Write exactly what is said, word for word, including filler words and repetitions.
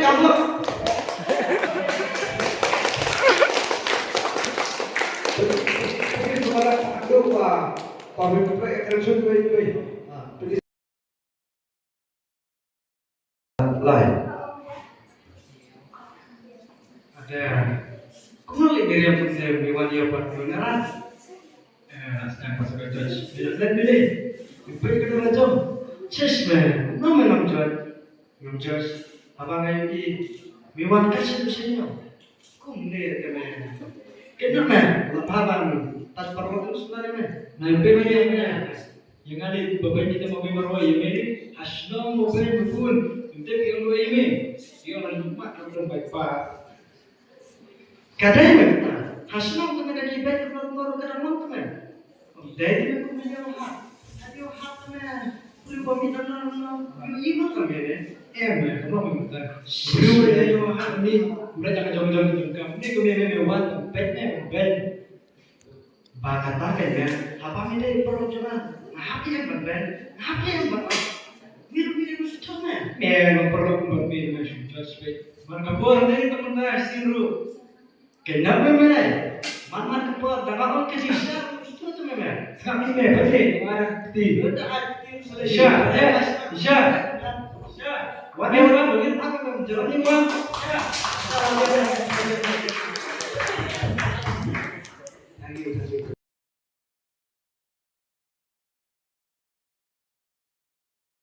kam lo. Lai. Ada. Kumno lei Miriam pun se mi wan ïa pat mi ngaran. Eh, sdang pas ka judge. Bila let mi lei. Mi pei ka dang la jom. Chesh me. No me ngam judge. Ngam judge. Haba nga ïohi. Mi wan ka shin shin ïa. Kumne te me. Kena me. La pha ban. Tat parlok tu sdang me. Na pei me ïa me. Ïa nga lei ba beiñ ïa te ma mei marwei ïa me. Ha shnong ba beiñ ba bun. Ym tip ïa u ïa me. Ïa u la mat ka dong bai pa. Ka dei me. Ha shnong te me Dei me kum ïa u hap. Hap ïa u hap me. Briew ba mih don don don. Ïohi ma ka me ne. Em me, ka long me mynta. Briew ïa u hap me. Mrad ïa ka jong jong jong ka. Me kum ïa me me wan. Peit me, peit. Ba kata ka me. Haba me dei paralok jong nga. Nga hap ïa ban ben. Nga hap ïa ban. Me ruh me dei shu thok me. Me long paralok ban me me shu judge peit. Man ka por dei ka mynta shisien ruh. Kynnoh me me. Man man ka por da nga ong ka jingshisha, sngewthuh me me. Sngap me me, peit me, nga kti. Shisha, eh, shisha. Shisha. Wan me wan, wan me wan. Shisha.